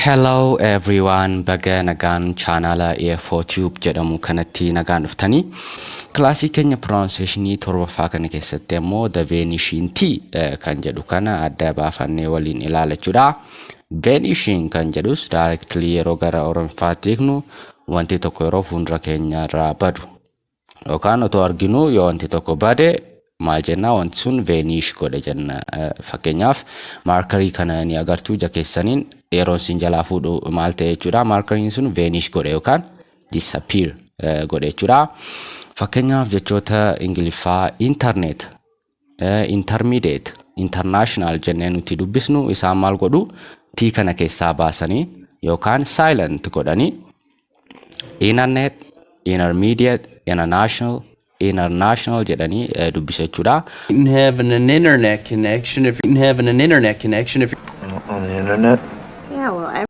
Hello everyone, baga nagaan chaanaala EFO Tube jedhamu kanatti nagaan dhuftanii. Kilaasii keenya pronunciationii torbaffaa kana keessatti ammoo The Vanishing T kan jedhu kana adda baafannee waliin ilaala jechuudha. Vanishing kan jedhus directly yeroo gara Oromiffaatti hiiknu wanti tokko yeroo fuuldura keenya irraa badu yookaan otoo arginuu yoo wanti tokko bade maal jennaa? Wanti sun vanish godhe jenna. Fakkeenyaaf, maarkarii kana ni agartuu ija keessaniin. Yeroon isin jalaa fuudhu maal ta'e jechuudha? Maarkariin sun vanish godhe yookaan disappear godhe jechuudha. Fakkeenyaaf, jechoota Ingiliffaa internet, intermediate, international jennee nuti dubbisnu, isaan maal godhu? T kana keessaa baasanii yookaan silent godhanii internet, intermediate, international, international jedhanii dubbisu jechuudha. Having an internet connection if having an internet connection if On the internet? Yeah, well, I,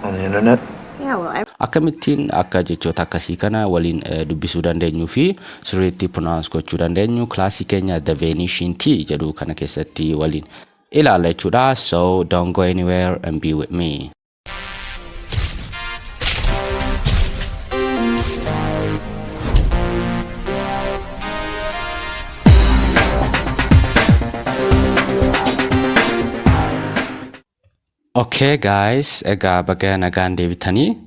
On the internet? Yeah, well, I, Akkamittiin akka jechoota akkasii kana waliin dubbisuu dandeenyuu fi sirriitti pronounce gochuu dandeenyu kilaasii keenya The Vanishing T jedhu kana keessatti waliin ilaalla jechuudha. So don't go anywhere and be with me. Okay guys, egaa baga nagaan deebitanii.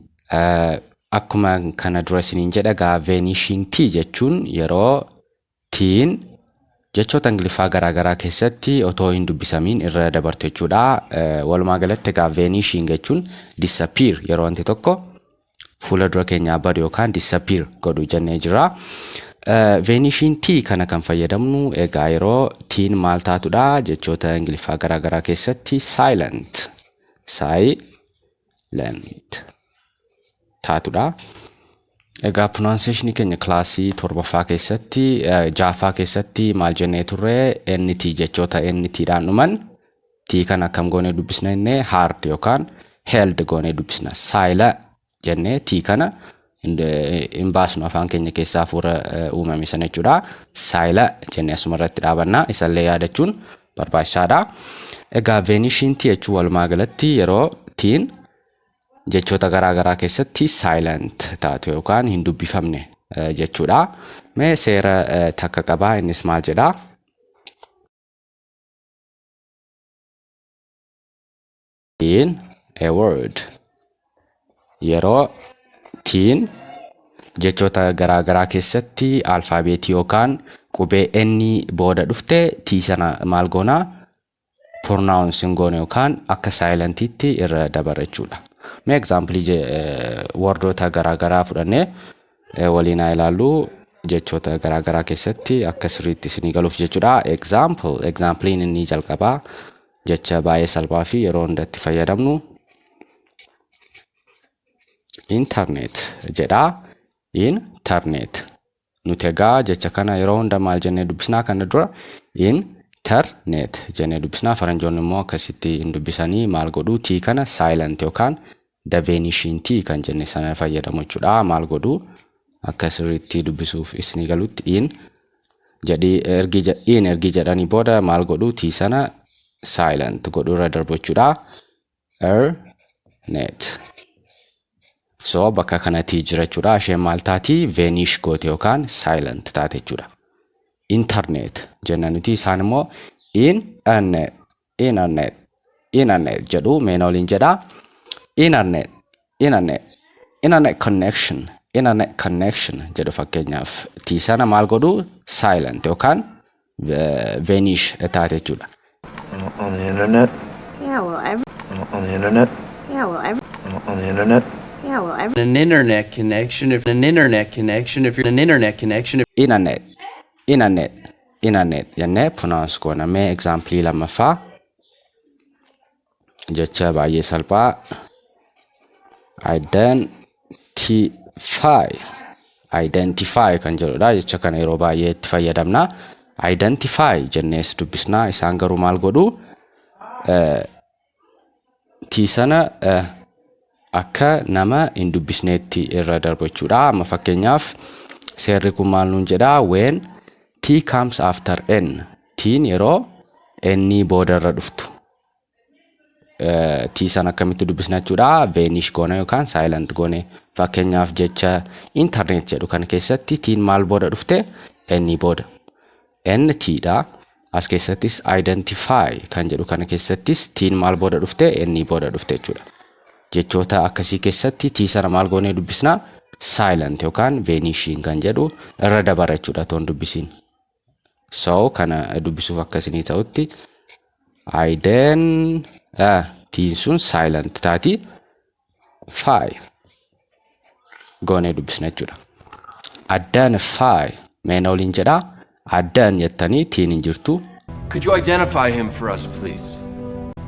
Akkuma kana dura isiniin jedha egaa, vanishing T jechuun yeroo T'n jechoota Ingiliffaa garaagaraa keessatti otoo hin dubbisamiin irra dabartu jechuudha. Walumaa galatti egaa vanishing jechuun disappear, yeroo wanti tokko fuula dura keenyaa badu yookaan disappear godhu jennee jira. Vanishing T kana kan fayyadamnu egaa yeroo T'n maal taatudha? Jechoota Ingiliffaa garaagaraa keessatti silent taatudha. Egaa pronunciation keenya kilaasii torbaffaa keessatti, ja'affaa keessatti maal jennee turre? NT, jechoota NT dhaan dhuman T kana akkam goonee dubbisna jennee? Hard yookaan held goonee dubbisna. Saayila jennee T kana hin baasnu afaan keenya keessaa, hafuura uumame sana jechuudha. Saayila jennee asuma irratti dhaabanna. Isallee yaadachuun barbaachisaadha. Egaa vanishing T jechuun walumaa galatti yeroo T'n jechoota garaa garaa keessatti silent taatu yookaan hin dubbifamne jechuudha. Mee seera takka qabaa, innis maal jedhaa? In a word, yeroo T'n jechoota garaa garaa keessatti alfaabeetii yookaan qubee N booda dhufte, T sana maal goonaa? Pronounce hin goone yookaan akka silentiitti irra dabarra jechuudha. Mee example wordoota garaa garaa fudhannee waliin haa ilaallu, jechoota garaa garaa keessatti akka sirriitti isinii galuuf jechuudha. Example, exampleiin inni jalqabaa jecha baay'ee salphaa fi yeroo hundatti fayyadamnu internet jedha. Internet. Nuti egaa jecha kana yeroo hunda maal jennee dubbisnaa kana dura? Internet jennee dubbisnaa. Faranjoonni immoo akkasitti hin dubbisanii. Maal godhuu? T kana silent yookaan the vanishing T kan jenne sana fayyadamu jechuudha. Maal godhuu? Akka sirriitti dubbisuuf isinii galutti in jedhii ergi in ergi jedhanii booda maal godhuu? T sana silent godhuu irra darbu jechuudha. Er net. So bakka kanatti jira jechuudha. Isheen maal taati? Vanish goote yookaan silent taate jechuudha. Internet jenna nuti, isaan immoo internet, internet, internet jedhu. Mee waliin jedha. Internet, internet, internet connection, internet connection jedhu. Fakkeenyaaf, T sana maal godhu? Silent yookaan vanish taate jechuudha. On the internet? Yeah, well, every, On the internet? Yeah, well, every, On the internet? Yeah, well, every, An internet connection if an internet connection if an internet connection if Internet, internet, internet jennee pronounce goona. Mee example lammaffaa, jecha baay'ee salphaa identify, identify kan jedhudha. Jecha kana yeroo baay'ee itti fayyadamna. Identify jennees dubbisna. Isaan garuu maal godhu? T sana akka nama hin dubbisneetti irra darbu jechuudha. Amma fakkeenyaaf, seerri kun maal nuun jedhaa? When T comes after N, T'n yeroo N booda irra dhuftu. T sana akkamitti dubbisna jechuudha? Vanish goone yookaan silent goone. Fakkeenyaaf, jecha internet jedhu kana keessatti tiin maal booda dhufte? N booda. N T dha. As keessattis identify kan jedhu kana keessattis tiin maal booda dhufte? N booda dhufte jechuudha. Jechoota akkasii keessatti T sana maal goonee dubbisna? Silent yookaan vanishing kan jedhu irra dabara jechuudha toon dubbisiin. So kana dubbisuuf akkasinii ta'utti iden tiin sun silent taati, fy goonee dubbisna jechuudha. Identify, meena waliin jedhaa. Addaan jettanii tiin hin jirtu. Could you identify him for us, please?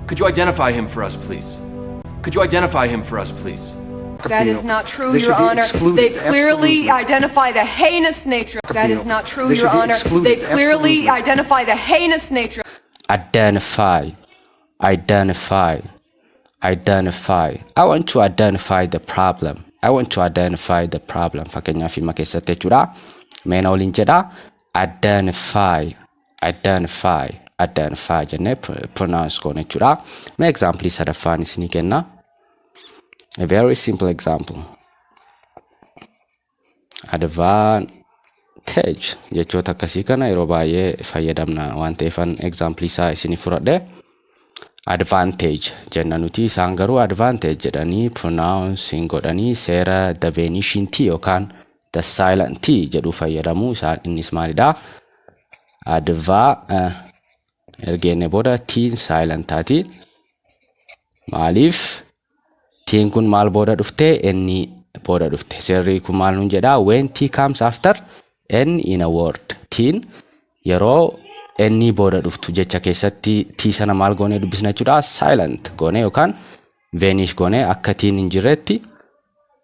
Could you identify him for us, please? Could you identify him for us, please? That is not true, They Your should be Honor. excluded. They clearly Absolutely. identify the heinous nature. That is not true, They Your should be Honor. excluded. They clearly Absolutely. identify the heinous nature. Identify, identify, identify. I want to identify the problem. I want to identify the problem. Fakkeenyaaf, hima keessatti jechuudha. Meena waliin jedhaa. Identify, identify, identify jennee pronounce goone jechuudha. Mee example sadaffaan isinii kenna. A very simple example. Advantage, jechoota akkasii kana yeroo baay'ee fayyadamna waan ta'eefan example isaa isinii fudhadhe. Advantage jenna nuti, isaan garuu advantage jedhanii pronounce hin godhanii. Seera the vanishing T yookaan the silent T jedhu fayyadamu isaan. Innis maalidha? Adva ergeenne booda tiin silent taati. Maaliif? Tiin kun maal booda dhufte? Inni booda dhufte. Seerri kun maal nuun jedhaa? When T comes after N in a word. Tiin yeroo N booda dhuftu jecha keessatti T sana maal goonee dubbisna jechuudha? Silent goonee yookaan vanish goonee akka tiin hin jirretti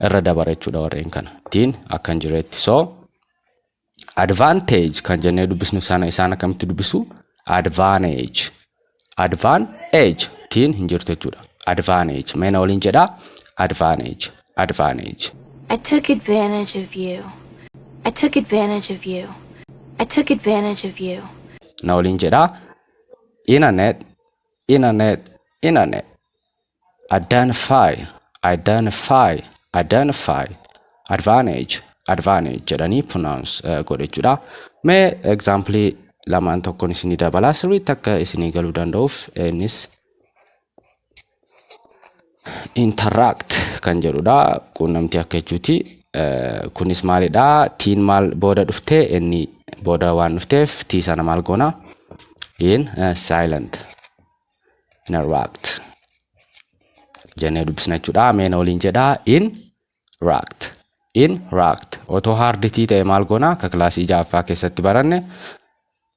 irra dabara jechuudha warreen kana. Tiin akka hin jirretti. So advantage kan jennee dubbisnu sana isaan akkamitti dubbisu? Advantage. Advantage, tiin hin jirtu jechuudha. Advantage. Meena waliin jedhaa. Advantage. Advantage. I took advantage of you. I took advantage of you. I took advantage of you. Na waliin jedhaa. Internet, internet, internet. Identify, identify, identify. Advantage, advantage jedhanii pronounce godhe jechuudha. Mee example lamaan tokkoon isinii dabalaa, sirriitti akka isinii galuu danda'uuf. Innis interact kan jedhudha. Quunnamtii akka jechuuti. Kunis maalidha? Tiin maal booda dhuftee? Inni booda waan dhufteef tii sana maal goona? In silent. Interact jennee dubbisna jechuudha. Meena waliin jedhaa. Interact. Interact. Otoo hard T ta'e maal goona? Akka kilaasii ja'affaa keessatti baranne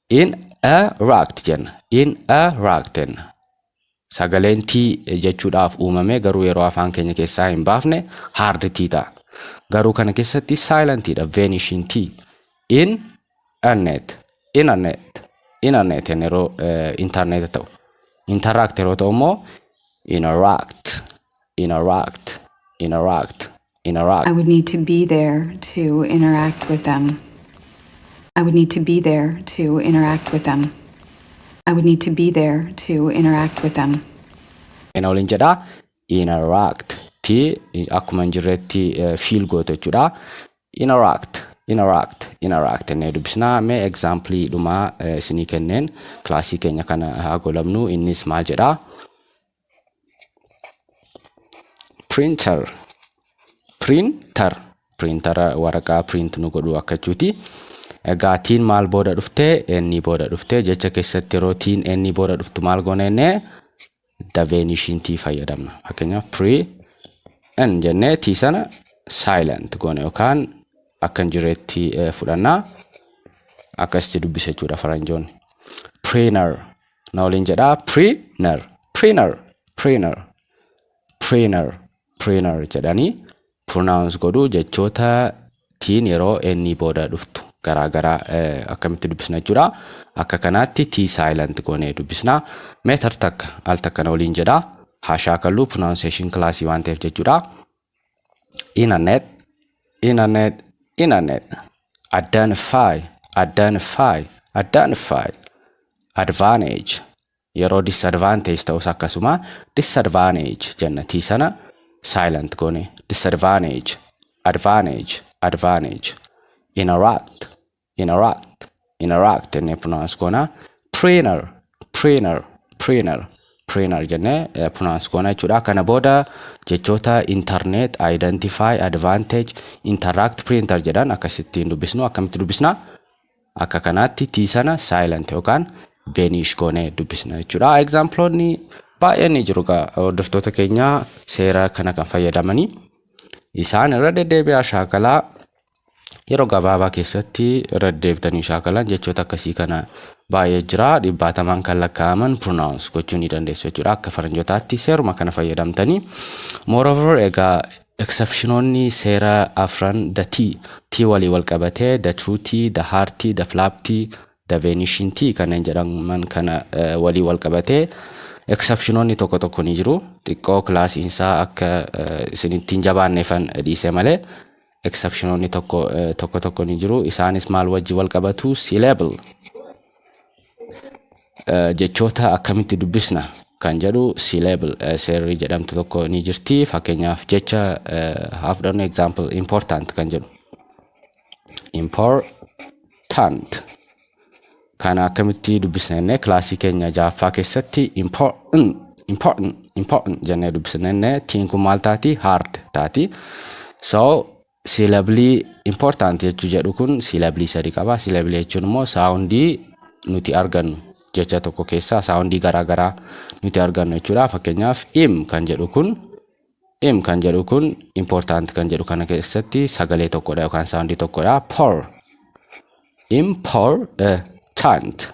in-a-ract jenna. In-a-ract jenna. Sagaleen T jechuudhaaf uumame garuu yeroo afaan keenya keessaa hin baafne hard T ta'a. Garuu kana keessatti silentiidha. Vanishing T. In internet. Internet. Internet yeroo internet ta'u. Interact yeroo ta'u immoo interact. Interact. Interact. Interact. I would need to be there to interact with them. I would need to be there to interact with them. I would need to be there to interact with them. Ina waliin jedhaa. Interact. T akkuma hin jirretti feel gootu jechuudha. Interact. Interact. Interact jennee dubbisnaa. Mee example dhumaa isinii kenneen kilaasii keenya kana haa golabnu. Innis maal jedhaa? Printer. Printer. Printera waraqaa print nu godhu akka jechuuti. Egaa tiin maal booda dhuftee? Inni booda dhuftee. Jecha keessatti yeroo tiin inni booda dhuftu maal goone jennee? The vanishing T fayyadamna. Fakkeenyaaf, pre n jennee T sana silent goone yookaan akka hin jirretti fudhannaa, akkasitti dubbisa jechuudha faranjoonni. Printer, na waliin jedhaa. Printer, printer, printer, printer, printer jedhanii pronounce godhuu. Jechoota tiin yeroo inni booda dhuftu garaagaraa akkamitti dubbisna jechuudha. Akka kanaatti T silent goonee dubbisna. Meetar takka al takka na waliin jedhaa. Haa shaakalluu, pronunciation classii waan ta'eef jechuudha. Internet, internet, internet. Identify, identify, identify. Advantage, Yeroo disadvantage ta'us akkasuma disadvantage jenna. T sana silent goone. Disadvantage, advantage, advantage. Interact, interact, interact jennee pronounce goona. Printer, printer, printer, printer jennee pronounce goona jechuudha. Kana booda jechoota internet, identify, advantage, interact, printer jedhan akkasittiin dubbisnu. Akkamitti dubbisna? Akka kanaatti T sana silent yookaan vanish goonee dubbisna jechuudha. Exampleonni baay'een ni jiru hordoftoota keenya, seera kana kan fayyadamanii. Isaan irra deddeebi'aa shaakalaa. Yeroo gabaabaa keessatti irra deddeebitanii shaakalan jechoota akkasii kana baay'ee jira, dhibbaatamaan kan lakkaa'aman pronounce gochuu ni dandeessu jechuudha akka faranjootaatti seeruma kana fayyadamtanii. Moreover, egaa exceptionoonni seera afran the T T walii wal qabatee, the true T, the hard T, the flap T, the vanishing T kanneen jedhaman kana walii wal qabatee exceptionoonni tokko tokko ni jiru. Xiqqoo kilaasiinsaa akka isinittiin jabaanneefan dhiise malee exceptionoonni tokko tokko tokko ni jiru. Isaanis maal wajji wal qabatu? Syllable jechoota akkamitti dubbisna kan jedhu, syllable seerri jedhamtu tokko ni jirti. Fakkeenyaaf jecha haa fudhannu, example important kan jedhu. Important kana akkamitti dubbisna jennee kilaasii keenya ja'affaa keessatti important, important, important jennee dubbisna jennee. Tiin kun maal taati? Hard taati. So syllable important jechuu jedhu kun syllable sadi qaba. Syllable jechuun immoo soundii nuti argannu, jecha tokko keessaa soundii garaagaraa nuti argannu jechuudha. Fakkeenyaaf im kan jedhu kun, im kan jedhu kun important kan jedhu kana keessatti sagalee tokkodha yookaan soundii tokkodha. Por, important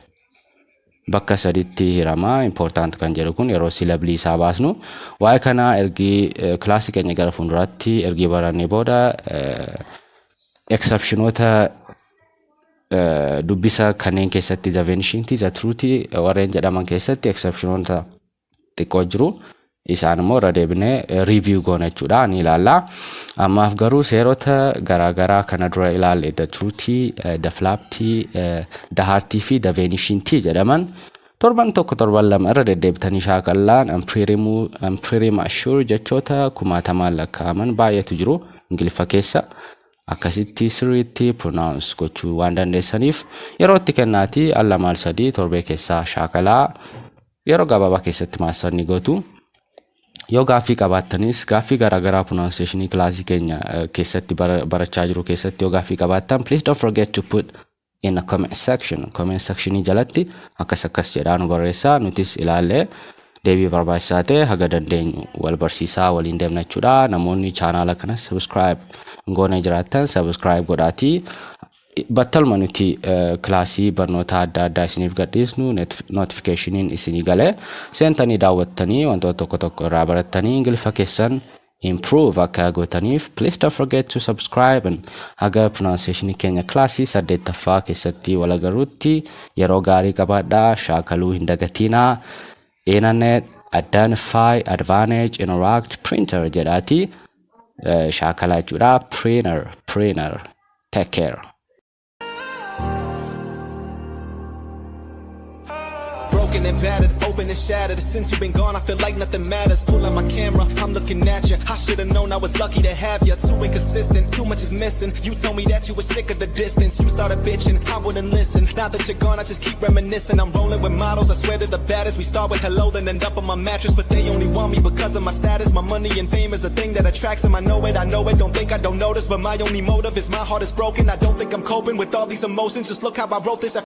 bakka saditti hirama important kan jedhu kun yeroo syllable isaa baasnu. Waa'ee kanaa ergi kilaasii keenya gara fuulduraatti ergi barannee booda exceptionoota dubbisa kanneen keessatti, the vanishing, the true warreen jedhaman keessatti exceptionoota xiqqoo jiru. Isaan immoo irra deebinee review goona jechuudha, ni ilaalla. Ammaaf garuu seerota garaagaraa kana dura ilaalle, the true T, the flap T, the hard T fi the vanishing T jedhaman, torban tokko torban lama irra deddeebitanii shaakallaan I'm pretty much sure jechoota kumaatamaan lakkaa'aman baay'eetu jiru Ingiliffa keessa. Akkasitti sirriitti pronounce gochuu waan dandeessaniif yeroo itti kennaatii al lama al sadii torbee keessaa shaakalaa, yeroo gabaabaa keessatti master ni gootu. Yoo gaaffii qabaattanis, gaaffii garaagaraa pronunciationii kilaasii keenya keessatti barachaa jiru keessatti yoo gaaffii qabaattan, please don't forget to put in a comment section. Comment sectionii jalatti akkas akkas jedhaa nu barreessaa, nutis ilaallee deebii barbaachisaa ta'e haga dandeenyu wal barsiisaa waliin deemna jechuudha. Namoonni chaanaala kanas subscribe goonee jiraattan subscribe godhaatii battaluma nuti kilaasii barnoota adda addaa isiniif gadhiisnu notificationiin isinii galee seentanii daawwattanii wantoota tokko tokko irraa barattanii Ingiliffa keessan improve akka gootaniif, please don't forget to subscribe. And haga pronunciation keenya kilaasii saddeettaffaa keessatti wal agarruutti yeroo gaarii qabaadhaa, shaakaluu hin dagatinaa. Internet, identify, advantage, interact, printer jedhaati shaakalaa jechuudha. Printer, printer. Take care. Broken and battered, open and shattered. Since you've been gone, I feel like nothing matters. Pull out my camera, I'm looking at you. I should've known I was lucky to have you. Too inconsistent, too much is missing. You told me that you were sick of the distance. You started bitching, I wouldn't listen. Now that you're gone, I just keep reminiscing. I'm rolling with models, I swear to the baddest. We start with hello, then end up on my mattress. But they only want me because of my status. My money and fame is the thing that attracts them. I know it. Don't think I don't notice. But my only motive is my heart is broken. I don't think I'm coping with all these emotions. Just look how I wrote this.